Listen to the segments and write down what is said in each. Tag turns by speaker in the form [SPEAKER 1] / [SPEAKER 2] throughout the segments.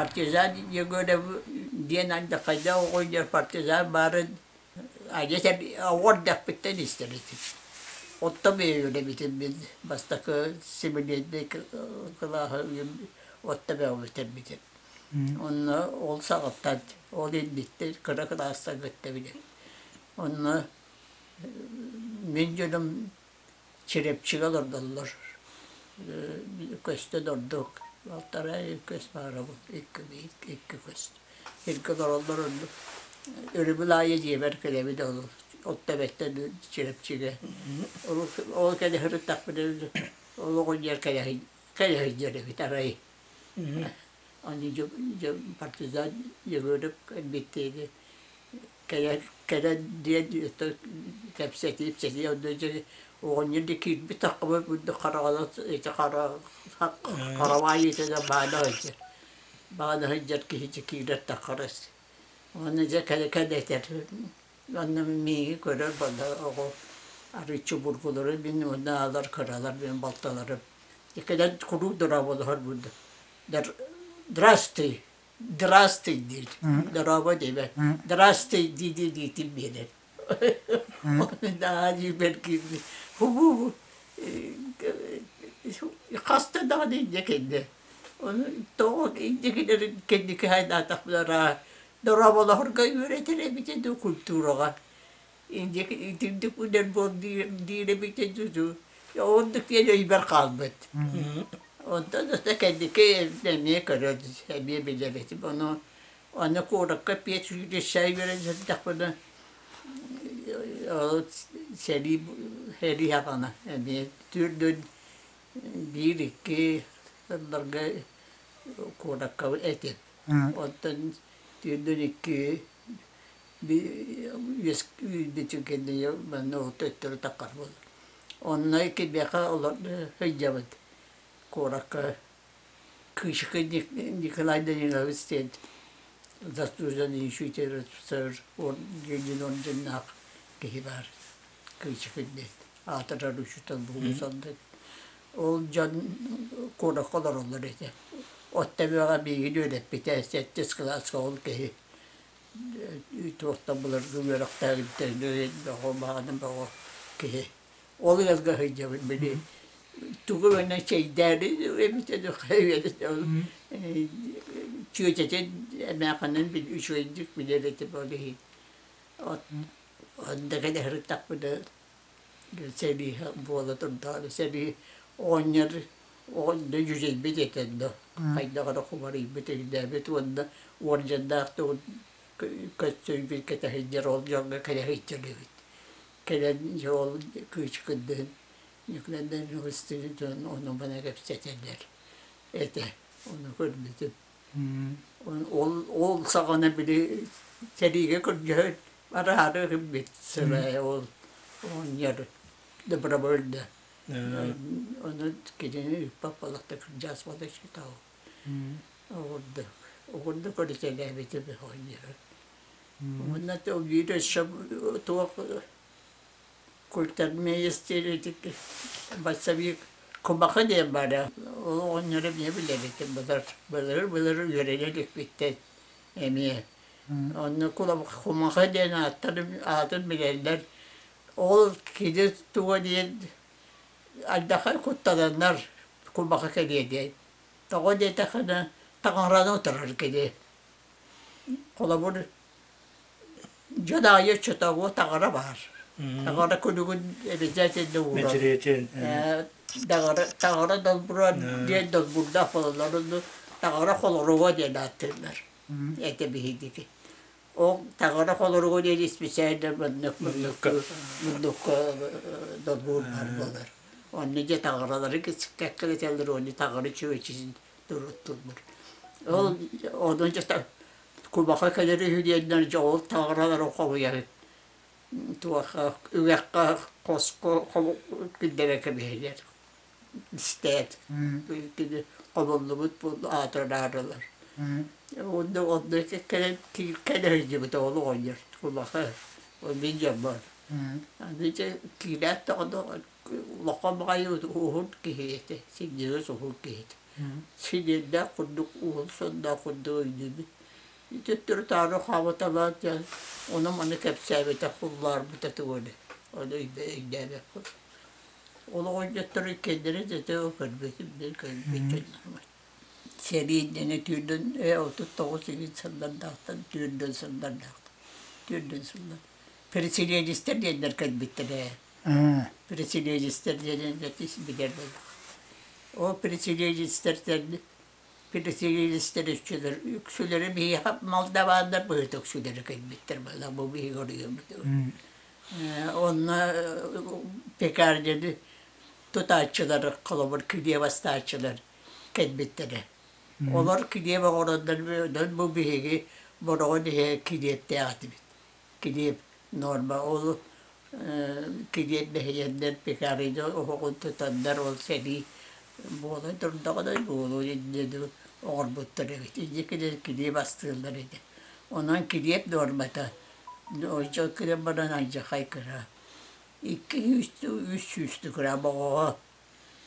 [SPEAKER 1] Партизан Егоров диэн андахайда оҕонньор партизан баарын адьас оҕо эрдэхпиттэн истэр этим. Оттон бэйэбитин мин бастакы семилетний кылааһы отто бөҕө бүтэрбитим. Онно ол саҕаттан, ол инниттэн кыра кылаастан кытта билэбин. Онно мин дьонум Чирэпчигэ олордоллор. Көстөн ордук. Балтараа көс баара икки икки көс. Сиргэ олороллор оннук. Өрөбүл аайы дьиэбэр кэлэбин ол Отто-Эбэттэн Чирэпчигэ. Ол ол кэлэ сырыттахпына ол оҕонньор кэлэ кэлэ сылдьар эбит арай. Аны дьэ партизан Егоров кэлбиттиини кэлэн кэлэн диэн кэпсэтии ипсэтии онно дьэ оҕонньор да киирбит таххыбыт бурдук хараҕынан ити хара хараваай итинэн баана сылдьар баана сылдьар киһи дьэ киирэр таххарас уонна дьэ кэлэ кэлэ этэр онно миигин көрөр балла оҕо арыыччы бургулары мин уонна аалар кыралар мин балталарым кэлэн куруук дорооболоһор бурдук Здравствуй, здравствуй диир. Дорообо диэбэт. Здравствуй дии-дии диитин биэрэр. Наһаа дьиибэргиирбит. Хубу хаста даҕаны инньэ кэннэ. Ону тоҕо инньэ кэнники хайдаатахпына дорооболоһорго үөрэтэр эбитэ дуу культураҕа. Итинник үлэр буол диир эбитэ дуу. Оннук диэн өйбөр хаалбыт. Онтон ата кэнники эмиэ көрөр, эмиэ билэр этим. Ону аны куоракка педучилище үөрэнэ сырдахпына ол сэрии сэрии саҕана эмиэ төрдүн биир-икки сылларга куоракка этим. Оттон төрдүн икки үөскүүрбүтүн кэннэ манна төттөрү таххар буолар. Онно кимиэхэ сылдьабыт куоракка Кыычыкы Николай Данилович диэн заслуженный учитель СССР Ленин орденнаах киһи баар Кыычыкы диэн аатырар учуутал буолан ол дьон куоракка олороллор этэ. Оттон миигин үөрэппитэ сэттис кылааска ол киһи туохтан былыргы үөрэхтээбиттэрин бөҕө баҕаны бөҕө киһи ол ыалга сылдьабын били тугу эмэ чэйдээри эбитэ дуу чүөчэтин эмээхинин үчүгэйдик билэр этим ол иһин онно кэлэ сырыттахпына сэрии буола турдаҕына сэрии оҕонньор оҕонньор дьүдьэйбит этэ да хайдах эрэ кубарыйбыт өйдөөбүт уонна уордьаннаах тугун көстүүбүт кэтэ сылдьар ол дьоҥҥо кэлэ сылдьар эбит кэлэн дьэ ол кыычыкырдыын Ньукулайдыын дьон ону маны кэпсэтэллэр этэ ону көрбүтүм ол ол саҕана били сэриигэ көрдөһөн бараары гыммыт сырай ол оҕонньор добровольно ону кинини ыыппат буоллахта кырдьаҕас буола чытау оҕурдук оҕурдук көрүтэлээбитим оҕонньору уонна биир өссө туох культармеец бассабыык кумахы диэн баара ол оҕонньору эмиэ билэбитим былыр былыр былыр үөрэнэ иликпиттэн эмиэ онно кумахы диэн ааттарын аатын билэллэр ол кини туга диэн алдьархай куттананнар кумахы кэлиэ диэн тоҕо диэтэххинэ таҥараны утарар кини холобур Дьон аайы оччотооҕу таҥара баар. Таҥара күнүгүн обязательно уурар.
[SPEAKER 2] Мэтириэтин.
[SPEAKER 1] Таҥара, таҥара долбура диэн долбурдаах буолаллар. Ону таҥара холоруга диэн ааттыыллар. Это биһигити. Ол таҥара холоруга диэн специально муннук муннукка муннукка долбуур баар буолар. Онно дьэ таҥаралары кэккэлэтэллэр, уонна таҥара чүөчүсүн туруттуллар. Ол онон дьэ Кубаха кэлэр үһү диэннэр дьоҕул таҥаралары хомуйар туохха үгэххэ хоско киллэрэ кэбиһэллэр истээт кини хомуллубут аатыраарылар онно онно кэлэн кэлэ сылдьыбыт ол оҕонньор кубаха ол мин дьоммор аны дьэ киирээт даҕаны улахан баҕайы уһун киһи этэ синньигэс уһун киһи этэ. Синиэллээх курдук, уһун сонноох курдук өйдүүбүн. Төттөрү-таары хаамыталаан дьэ ону-маны кэпсээбитэ, куллаарбыта тугу эрэ. Ону өйдөөбөппүн. Ол оҕонньоттору иккиэннэрин этэ көрбүтүм, мин көрбүт дьоннорум. Сэрии иннинэ түүрдэн 39 игин сыллардаахтан түүрдэн сыллардаахтан түүрдэн сыллар. Переселенецтэр диэннэр кэлбиттэрэ. Переселенецтэр диэн билэр буоллах. Ол переселенецтэртэн переселенецтэр үксүлэр үксүлэрэ биһиэхэ молдаваннар быһыта үксүлэрэ кэлбиттэр буолла бу биһиги оройуоммутугар. Онно пекарняны тутааччылар холобур килиэп астааччылар кэлбиттэрэ. Олор килиэп оҥороннор бу биһиги Бороҕон иһэ килиэптээх этибит. Килиэп нуорма ол килиэп бэһийэннэр пекарня оһоҕун тутаннар ол сэрии буола турдаҕына буолуо инньэ оҥорбуттар эбит. Инньэ килиэп астыыллар этэ. Онон килиэп нуормата оччо кэлэн баран алдьархай кыра. 200 300 грамм оҕоҕо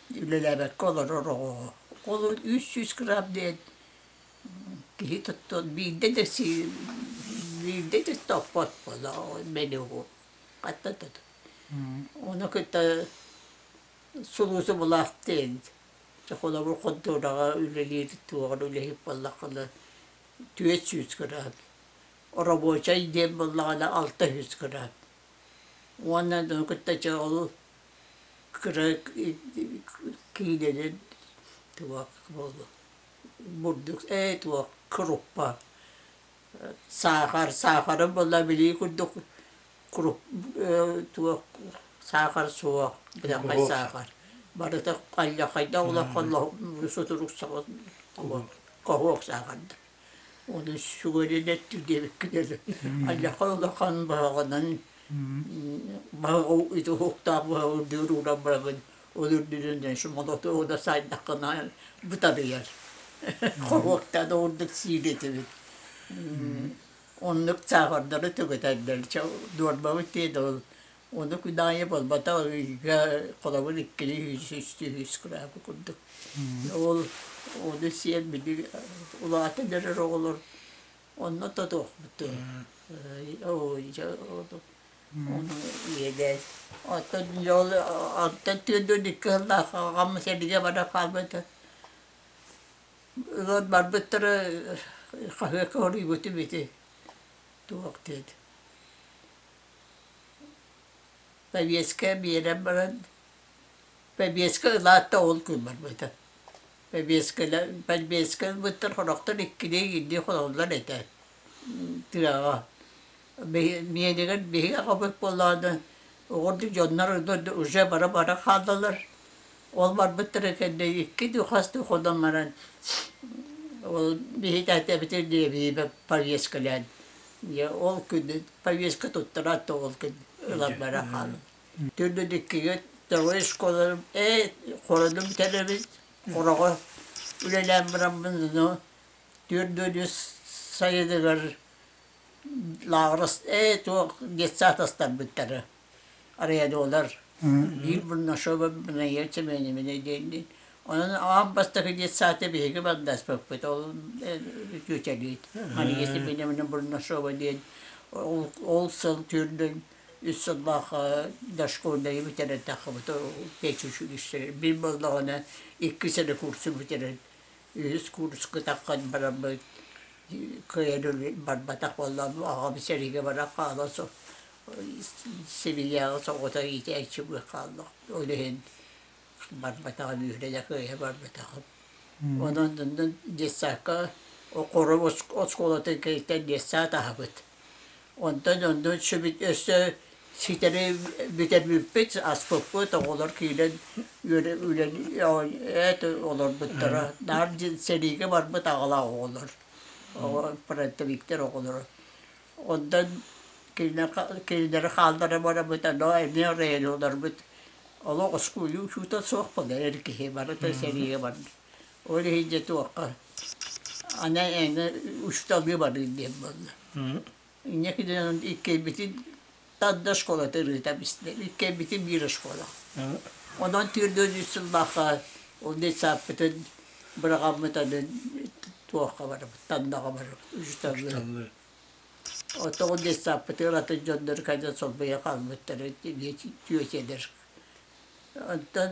[SPEAKER 1] үлэлээбэккэ олорор оҕоҕо. Ол 300 грамм диэн киһи туттуон биирдэ да сии биирдэ да топпот буолла менюгу хатта да ону кытта сулуусубулаах диэн холобур хонтуораҕа үлэлиир туоҕар үлэһит буоллаххына 400 грамм оробуочай диэн буоллаҕына 600 грамм уонна ону кытта чэ ол кыра киинэнэн туох буолуо бурдук ээ туох круппа саахар саахары буолла билии курдук круп туох саахар суох быдахай саахар барыта аллахайда улахан сутурук соҕус хоһуок саахарда ону сүгэрин эттик диэбиккин эрэ аллахай улахан баһаҕынан баһаҕы ити уһуктаах баһаҕы үрдүгэр ууран барабын ол үрдүнэн молотуогу да саайдаххына бытарыйар хоһуоктаан уурдук сиир этибит оннук саахардары түгэтэллэр дуорбабыт диэн ол ону күн аайы буолбатах ыйга холобур иккини үс үс грамм курдук ол ону сиэн били улаатан эрэр оҕолор онно тотуохпут ону иэдээн оттон ол оттон 42 сыллаах аҕам сэриигэ баран хаалбыта ылан барбыттара хаһыакка хоруйбутум ити туох диэн повестка биэрэн баран повестка ылаат да ол күн барбыта повестка ылбыттар сорохтор иккилии иирдии хоноллор этэ тыаҕа миэнигэр биһиги аҕабыт буоллаҕына оҕордук дьоннор уже бара-бара хааллылар ол барбыттара кэннэ икки дуу хас дуу хонон баран ол биһи тээтэбитин диэбиибэ повесткалаан ол күн повестка туттараат да ол күн ылан бара хаалла Төрдүн иккигэ второй школа ээ хорону бүтэрэбит хороҕо үлэлээн бараммын ону 43 сайыныгар лааҕырас ээ туох детсад астарбыттара арыйадолар биир Бурнашова Майя Семеновна диэнни онон аан бастакы детсады биһиги бардаспыппыт ол үтүөтэлиит Мария Семеновна Бурнашова диэн ол сыл түүрдүн үс сыллаах дошкольнайы бүтэрэн таххыбыт педучилище биир буоллаҕына иккис эрэ курсу бүтэрэн үһүс курска таххан бараммыт кыайан барбатах буоллам аҕам сэриигэ баран хаалан Сибиирээҕи соҕотох иитээччи буолан хаалла ол иһин барбатаҕым үөрэнэ кыайа барбатаҕым онон детсадка Хоро оскуолатын кэнниттэн детсад аһабыт Онтон онно өссө ситэри бүтэрбиппит, аспыппыт, оҕолор киирэн үлэ олорбуттара. Наар сэриигэ барбыт аҕалаах оҕолор, фронтовиктар оҕолоро. Онтон кинилэри хааллара барабыт, аны эмиэ оройуоннарбыт олох оскуолу учуутал суох буолар эр киһи барыта сэриигэ барда. Ол иһин дьэ туохха аны эҥэ учууталлыы барыы диэн буолла. Инньэ гынан иккиэйбитин Танда школата ырыыта бистэ. Иккиэйбитин биир школа. Онон 403 сыллаахха ол детсадпытын Быраҕаммыт аны туохха барабыт, Тандаҕа барабыт, учууталлыы. Оттоҕу детсадпытыгар атын дьоннор кэлэн солбуйа хаалбыттара түөтэлэр. Онтон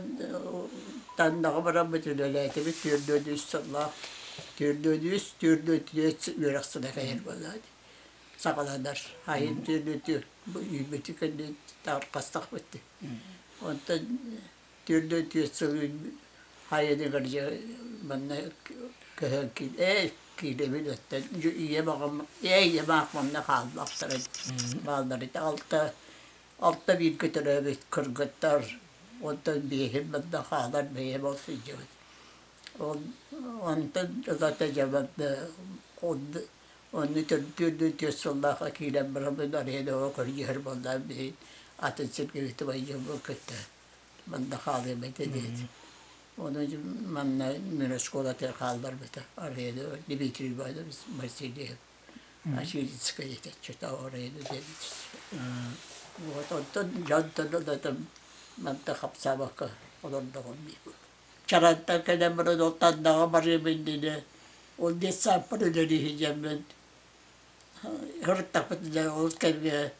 [SPEAKER 1] Тандаҕа бараммыт үлэлээтибит 43 сыллаах 43, 44 үөрэх сыла кэлэр буоллаҕа дии. Саҕаланар. Айын 44 үүммүтү кэннэ тарҕастахпыт дии. Онтон 44 сыл хайыныгар дьэ манна көһөн ээ киирэбин өттөн ийэм аҕам ээ ийэм аах манна хаалбахтара бааллар ити алта алта бииргэ төрөөбүт кыргыттар онтон биэһим манна хаалар бэйэм ол сылдьабыт ол онтон ылата дьэ манна онно 44 сыллаахха киирэн бараммын арыйан оҕо көрдьүһэр буоллаҕым иһин атын сиргэ ыытыбай дьоммун кытта манна хаалыам этэ диэт. Ону манна Мүрү оскуолатыгар хаалларбыта. Арыйаны Дмитрий Иванович Васильев Ачилицкай этэ Чотоорайыны диэбит. Вот онтон дьонтон ылатым манта хапсаабакка олордоҕум дии. Чарантан кэлэн баран ол Тандаҕа барыам иннинэ ол детсадпар үлэлииһи диэммин Ырыттахпытына ол кэмҥэ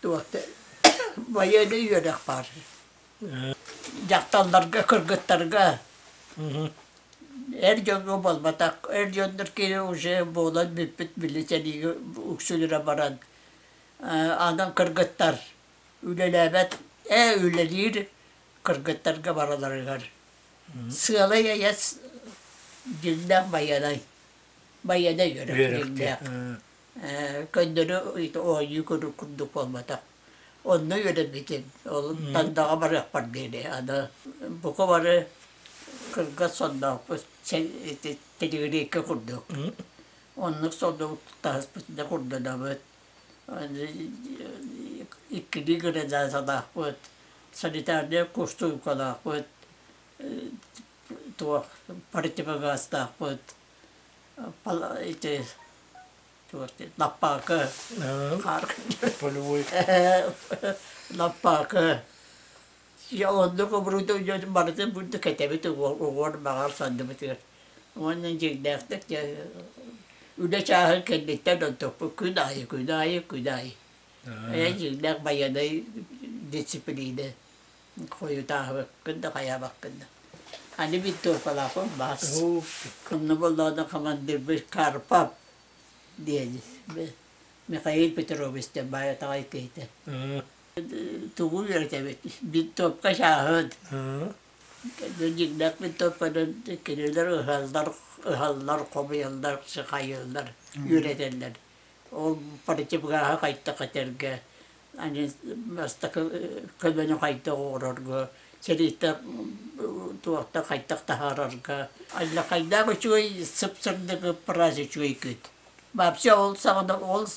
[SPEAKER 1] туох военный үөрэх баар. Дьахталларга, кыргыттарга эр дьоҥҥо буолбатах. Эр дьоннор киһи уже буолан бүппүт били сэриигэ үксүлэрэ баран анан кыргыттар үлэлээбэт ээ үлэлиир кыргыттарга бараларыгар сыалай эйэс дьиҥнээх байыанай Байыанай үөрэх дьиҥнээх. Көннөрү оонньуу курдук буолбатах. Онно үөрэммитим. Ол Тандаҕа барыахпар диэри. Аны бука бары кыргас сонноохпут тэлигириэккэ курдук. Оннук соннубут таһыспытына курданабыт. Иккилии градациялаахпыт, санитарнай кустуукалаахпыт, туох противогазтаахпыт, ити туох лаппаакы
[SPEAKER 2] полевой
[SPEAKER 1] лаппаакы оннук оборудование барытын бурдук кэтэбит угуор баҕар санныбытыгар уонна дьиҥнээхтик дьэ үлэ чааһын кэнниттэн онтукпут күн аайы күн аайы күн аайы ээ дьиҥнээх байыаннай дисциплина Хойутааһыбыккын да хайаабаккын да. Аны винтовкалаахпын баас. Онно буоллаҕына командирбыт Карпов диэн Михаил Петрович диэн баайатаҕай киһитэ. Тугу үөрэтэбит? Винтовка чааһын. Дьиҥнээх винтовканан кинилэр ыһаллар, ыһаллар, хомуйаллар, сыхайаллар, үөрэтэллэр. Ол противогааһы хайдах этэргэ аны бастакы көмөнү хайдах оҥорорго, сэрииттэн туохтан хайдах таһаарарга алдьархайдаах үчүгэй сып-сырдык ыппыраас үчүгэй күн. Вообще ол саҕана ол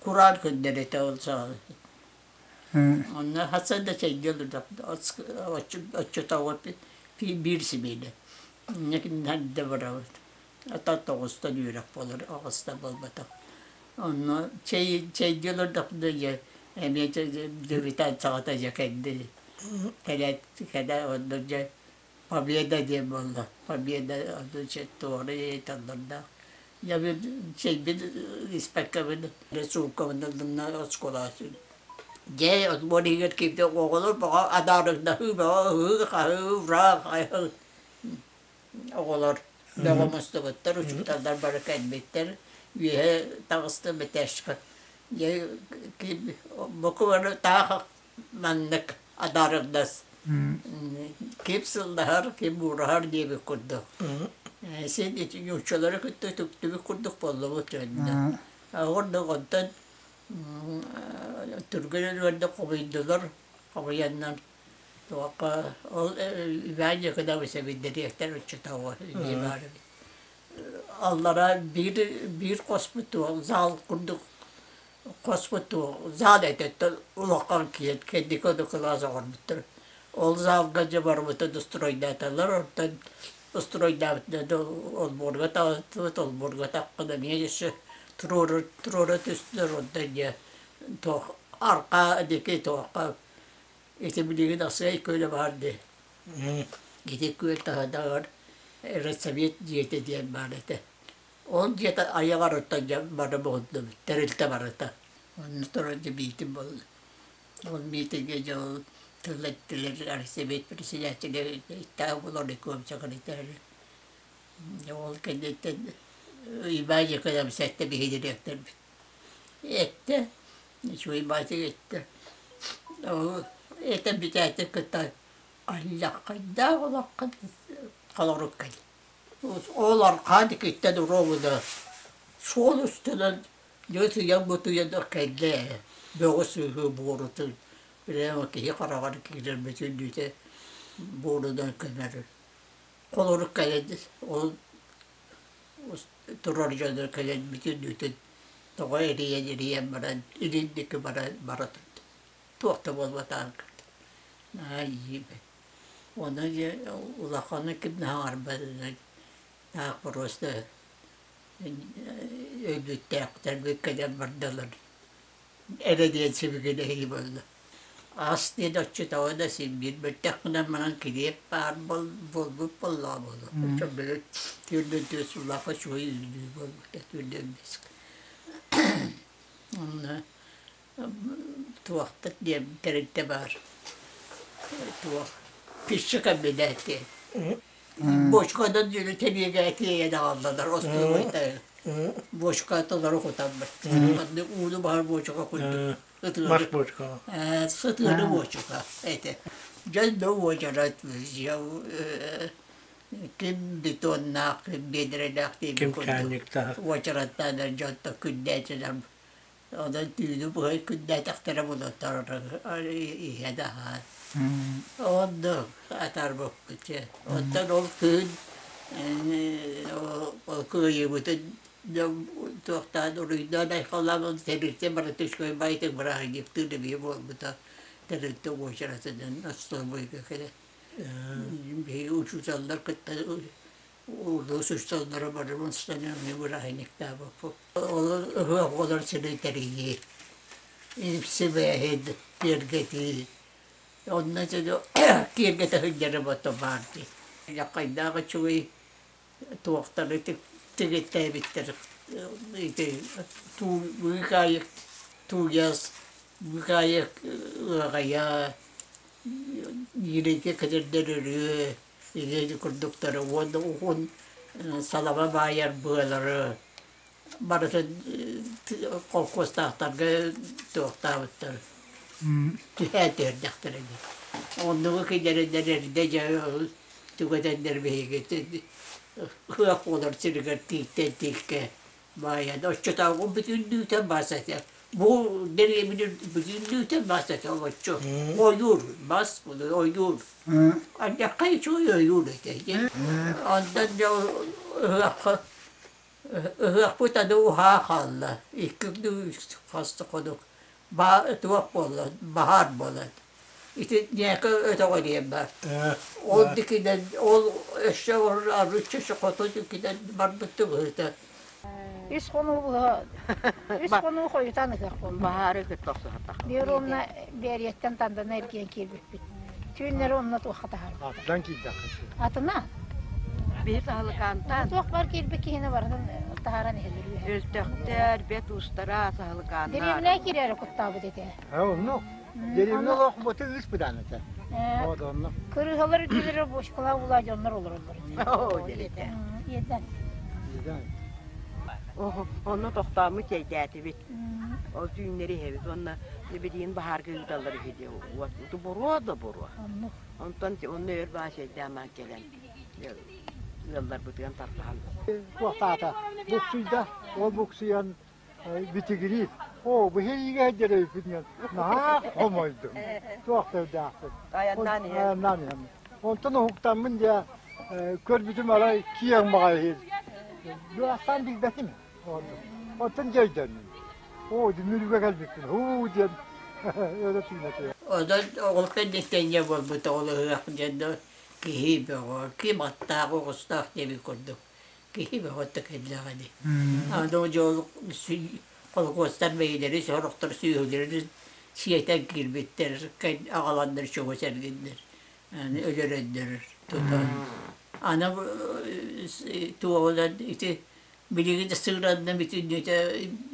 [SPEAKER 1] кураан күннэр этэ ол саҕана. Онно хасан да чэйгэ оччотооҕу биир сибиэнэ. Инньэ барабыт. Ата тоҕустан үөрэх буолар, аҕыста буолбатах. Онно чэй чэйдии олордохпуна дьэ эмиэ дьэ саҕата дьэ кэлли. Кэлээт кэлэ онно дьэ Победа диэн буолла. Победа онно дьэ туора ыйыталлардаах. Дьэ мин чэйбин испэккэбин сууккабын ыллым оскуолаҕа Дьэ отбор иһигэр киирдэ оҕолор бөҕө адаарыҥнаһыы бөҕө ыһыы-хаһыы ура Оҕолор бөҕө мустубуттар, учууталлар бары кэлбиттэр. Үөһэ таҕыстым этээшка. Дьэ буквально таах маннык адаарыҥнас. Ким сыллаһар, ким уураһар диэбит курдук. Син ити нууччалары кытта үтүктүбүт курдук буоллубут дьонно. Ордук онтон түргэн үлүгэрдик хомуйдулар, хомуйаннар Туохха ол Иван Якудович дириэктэр оччотооҕу дии баар эбит. Аллара биир биир хоспут туох зал курдук хоспут туох зал этэ улахан киэн кэнники ону кылаас оҥорбуттар. Ол залга дьэ барыбытын стройдааталлар онтон стройдаабытынан олбуорга таҕыстыбыт олбуорга таххан эмиэ өссө туруора туруора түстүлэр онтон дьэ туох арҕаа диэки туохха Ити билигин Асыай күөлэ баар дии. Ити күөл таһыгар Райсовет дьиэтэ диэн баар этэ. Ол дьиэтэ айаҕар оттон дьэ бары буһуннубут, тэрилтэ барыта. Онно туран дьэ миитин буолла. Ол миитиҥҥэ дьэ ол тыл эттилэр райсовет председателэ иттээх Володя секретарь. Дьэ ол кэнниттэн Иван Николаевич эттэ биһи дириэктэрбит. Эттэ, үчүгэй баатык эттэ. Ол этэн бүтээтин кытта аллаххайдаах улаххан холорук кэллэ. Ол архаан иккиттэн уруобуна суол устунан дьэ бутуйан кэллэ ээ бөҕү сыыһы буорутун прямо киһи хараҕар киирэр бүтүннүүтэ буорунан көмөр холорук кэлэн ол турар дьоно кэлэн бүтүннүүтүн тоҕо эрийэн-эрийэн баран илин диэки бара бара турда туох да буолбатаҕын кытта наһаа иибэ Онон дьэ улаханы ким да саҥарбат таах просто өлбүттээхтэрбит кэлэн бардылар эрэ диэн сибигинэһии буолла. Ас диэн оччотооҕу да син биир бэттэхпинэн манан килиэп баар буолбут буоллаҕа буолуо. Оччо били түүрдэн түөс улахан үчүгэй үүнүү буолбута түүрдэн бис. Онно туохтар диэн тэрилтэ баар туох пищекомбинат диэн бочканан дьүлү тэбиэгэ тиэйэн аҕаллалар остуолуйтан бочка толору кутаммыт маннык ууну баһар буочука курдук
[SPEAKER 2] Мас бочка
[SPEAKER 1] сытыары буочука этэ дьон да уочарат ким бетоннаах ким биэдэрэлээх
[SPEAKER 2] Ким
[SPEAKER 1] диэбит курдук
[SPEAKER 2] чаанньыктаах
[SPEAKER 1] уочараттаанар дьонтон күннээтилэр Онон түүнү быһа күннээтэхтэрэ булаттар иһэн аһаан. Онно атаарбыппыт дьэ. Оттон ол күн ол кыайыыбытын туохтаан уруйдаан айхаллаан тэрилтэ барыта үчүгэй баайытык бырааһынньыктыыр эмиэ буолбута. Тэрилтэ уочаратынан остолобуойга кэлэн. Биһиги учууталлар кытта улуус учууталлара бары мустан эмиэ бырааһынньыктаабыппыт. Ол ыһыах оҕолор сирин тэрийии, сибээһи киэргэтии, онно киэргэтэ сылдьара бото баар дии. Хайдаах үчүгэй туохтары тигиттээбиттэр ити быыкаайык тууйас, быыкаайык ыаҕайа, иирийгэ кэтэрдэр өрүө, илиэни курдуктары уонна уһун салама баайар быалары барытын холкуостаахтарга туохтаабыттар түһээн түһэрдэхтэрэ дии. Оннугу киллэрэннэр эрдэ дьэ түгэтэннэр биһиги ыһыах буолар сиригэр тииттэн тииккэ баайан оччотооҕу бүтүннүүтэ бас этэ. Бу дэриэбинэ бүтүннүүтэ бас этэ олоччу. Ойуур, бас ойуур. Ардьакка үчүгэй ойуур этэ. Онтон дьэ ыһыахха Ыһыахпыт аны уһаа хаалла, икки хас да хонук туох буолла, баһаар буолан. Ити ньээкэ өтөҕө диэн баар. Ол дикинэн, ол өссө арычча хоту дикинэн барбыт быһыыта.
[SPEAKER 3] Үс хонуу быһа, үс хонуу хойутаан ыһыах буолла.
[SPEAKER 4] Баһаары кытта охсуһатах.
[SPEAKER 3] Биир уонна Бээрийэттэн Тандана эргийэн киирбиппит. Түүннэри онно туохха таһаарбыттар.
[SPEAKER 5] Атынан киирдэххэ
[SPEAKER 3] Атына
[SPEAKER 4] Биһи саһылыкаантан
[SPEAKER 3] туох бар киирбит киһини барытын таһааран иһэллэр үөһэ.
[SPEAKER 4] Өлтөхтөр, бэт уустара, саһылыкааннар.
[SPEAKER 3] Дэриэбинэ киирээри куттаабыт этэ.
[SPEAKER 5] Онно. Дэриэбинэ олох боты ыыс быдаан этэ. Онно.
[SPEAKER 3] Кырыыһалар үрдүлэрэ бочкалаах улаа дьоннор олороллор этэ.
[SPEAKER 4] Оо, диэтэ.
[SPEAKER 3] Иэдэн.
[SPEAKER 5] Иэдэн.
[SPEAKER 4] Онно тохтооммут чэйдээтибит. Ол түүннэри иһэбит уонна билигин баһаарга ыыталлар үһү диэ. Уот буруо да буруо. Онтон онно өр баа чэйдээн кэлэн ыалларбытыгар тарҕаһан.
[SPEAKER 5] Туохтаата буксуйда, ол буксуйан битигириир. Оо, бу иһиигэ дьэрейбитинэн наһаа хомойдум. Туох да өйдөөхпүн.
[SPEAKER 4] Айаннаан иһэн.
[SPEAKER 5] Айаннаан иһэн. Онтон уһуктаммын дьэ көрбүтүм арай киэҥ баҕайы Бастаан билбэтим. Оттон дьэ өйдөннүм. Оо, Мүрүгэ кэлбиппин. Һуу диэн өрө тыына түһэр.
[SPEAKER 1] Онон ол кэнниттэн дьэ буолбута ол ыһыах дьэ киһи бөҕө, ким аттаах оҕустаах диэбит курдук киһи бөҕө кэллэҕэ ини. Аны дьэ ол холкуостар бэйэлэри сорохтор сүөһүлэрин сиэтэн киирбиттэр, аҕаланнар чугас эргиннэр, аны өлөрөннөр тутан. Аны туоҕунан ити билигин да сыыранна бүтүннүүтэ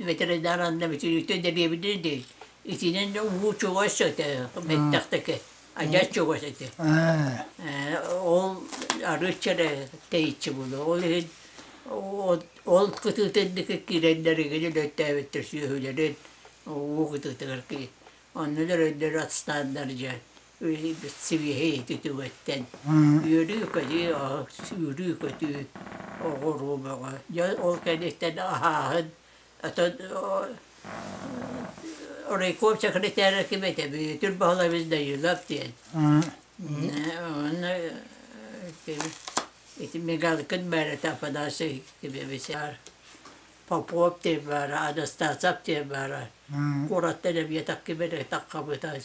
[SPEAKER 1] ветеринар анна бүтүннүүтэ дэриэбинэ дии. Итинэн уу чугас этэ, бэттэхтэки. Адьас чугас этэ. Ол арыычча эрэ тэйиччи буолуо. Ол иһин ол кытыытын диэки киирэннэр игини өлөттөөбүттэр сүөһүлэрин уу кытыытыгар Онно өлөрөннөр отстаннар дьэ сибиэһэй ити түгэттэн үөрүү-көтүү үөрүү-көтүү оҕуруо бөҕө. Дьэ ол кэнниттэн аһааһын отон райком секретаря ким этэ Бүөтүр Баһылайбыс Данилов диэн. Онно ити Мигалкин баарата Афанасий Кибевич Попов диэн баара, Анастасов диэн баара. Куораттан эмиэ таккыбыта таххабыта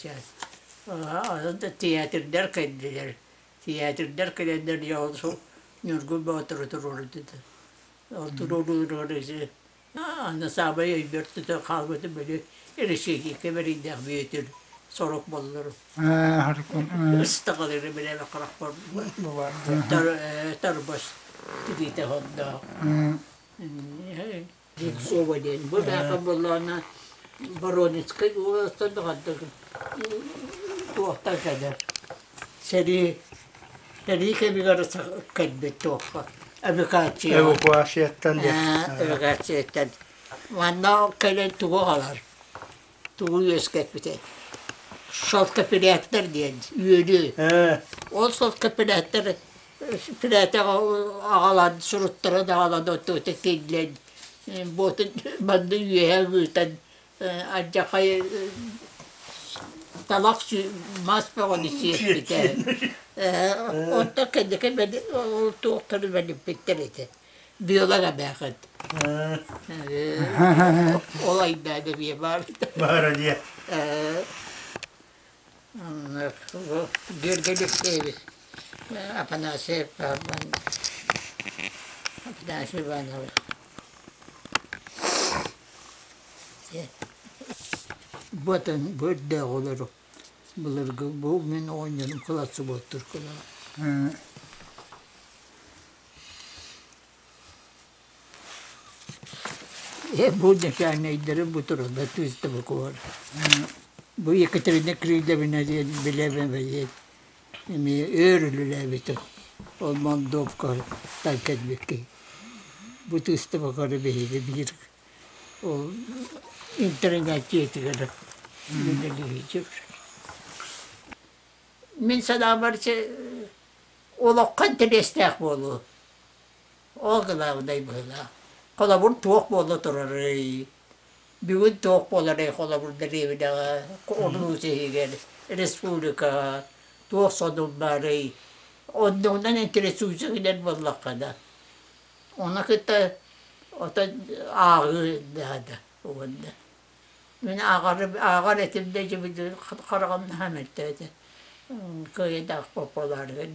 [SPEAKER 1] Аны да театрдар кэллилэр. Театрдар кэлэннэр дьэ ол Ньургун Боотуру туруордута. Ол туруорууругар аны саамай өйбөр тута хаалбытым били Решетникка бэрийдээх Бүөтүр сорок боллору. Ыстаҕалары билэбэ харахпар торбос тигиитэ хонноох. Липцова диэн. Бу бээхэ буоллаҕына Воронежскай уобаластан даҕандаг туохтан кэлэр. Сэрии сэрии кэмигэр кэлбит туохха эвакуация.
[SPEAKER 2] Эвакуацияттан диэн.
[SPEAKER 1] Эвакуацияттан. Манна кэлэн тугу аҕалар? Тугу үөскэппитэ? Шелкопрядтар диэн үөрүү. Ол шелкопрядтар Пирэтэ аҕалан суруттаран аҕалан оттуота тиллэн буотун манна үөһэ ыытан алдьархай талах мас бөҕөнү сиэппитэ. Онтон кэнники ол туохтарын бэлиппиттэр этэ. Быалар эмээхин. Ол айдаан эмиэ баар.
[SPEAKER 2] Баара диэ.
[SPEAKER 1] Георгий Алексеевич Афанасьев Афанасий Иванович Буотан бу үрдээх олору былыргы бу мин оҕонньорум кылатсы буоттур кылаа. Бу начальнайдары бу тураллар выставкалар. Бу Екатерина Крыловна диэн билэбин диэн эмиэ өр үлэлээбитим. Ол Молдовка кэлбит киһи. Бу выставкалары биһиги биир ол интернет дьиэтигэр үлэлиир. Мин санаабар олоххо интэриэстээх буолуу. Ол кылаабынай быһыылаах. Холобур, туох буола турарый? Бүгүн туох буоларый холобур дэриэбинэҕэ, улуус иһигэр, республикаҕа туох сонун баарый? Оннугунан интересуйса гынар буоллаххына, ону кытта отой ааҕыы наада уонна. Мин ааҕар, ааҕар этим да дьэ хараҕым наһаа мөлтөөтө. Кыайдаах популярга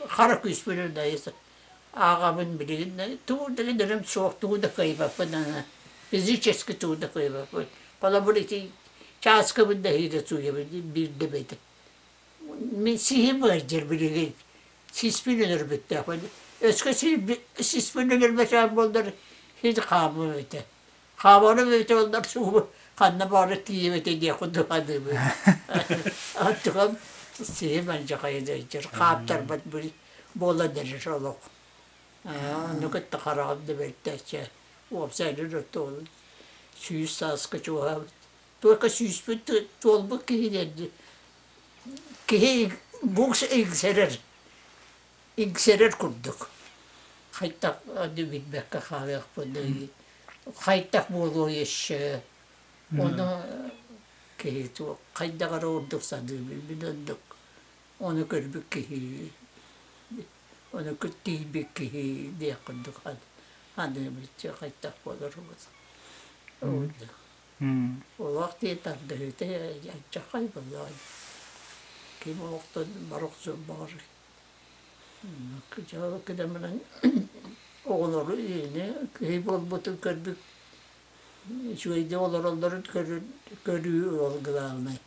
[SPEAKER 1] хара күүспүнэн ааҕабын билигин тугу да гынарым суох, тугу да кыайбаппын аны физически тугу да кыайбаппын. Холобур ити чааскабын да иһиирэ сууйабын биирдэ бэйэтэ. Мин сиһим ыалдьар билигин сиспин өлөрбүттээхпин. Өскө сиспин өлөрбөтөҕүм буоллар син хаамыам этэ. Хаамарым эбитэ буоллар сугу ханна баҕарар тиийиэм этэ диэх курдук саныыбын. Оттукам сиһим алдьархайын ыалдьар, хаамтарбат буолан эрэр олох. Ону кытта хараҕым да мөлтөөччү. Уопсайынан оттон 100 сааска чугаһаабыт. Только сүүспүт туолбут киһи диэн киһи букс иҥсэрэр, иҥсэрэр курдук. Хайдах аны билбэккэ хаалыахпын хайдах буолуой еще ону киһи туох хайдах эрэ ордук саныыбын мин оннук Ону көрбүт киһи, ону тиийбит киһи диэх курдук саныыбычча хайдах буолар Олох диэн тардыһыыта алдьархай буоллаҕа Ким олохтон бар охсуон баҕарар. Кыдьаалы баран оҕолору ийэни киһи буолбутун көрбүт үчүгэйдик олороллорун көрүү ол главнай.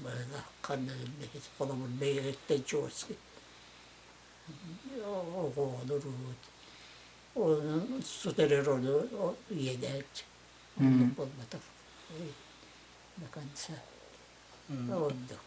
[SPEAKER 1] Быһыылаах ханна да холобур бэйэҕиттэн чугаскын. Оҕолорут Онон сутэрэр ону иэдээт оннук буолбатах. До конца. Оннук.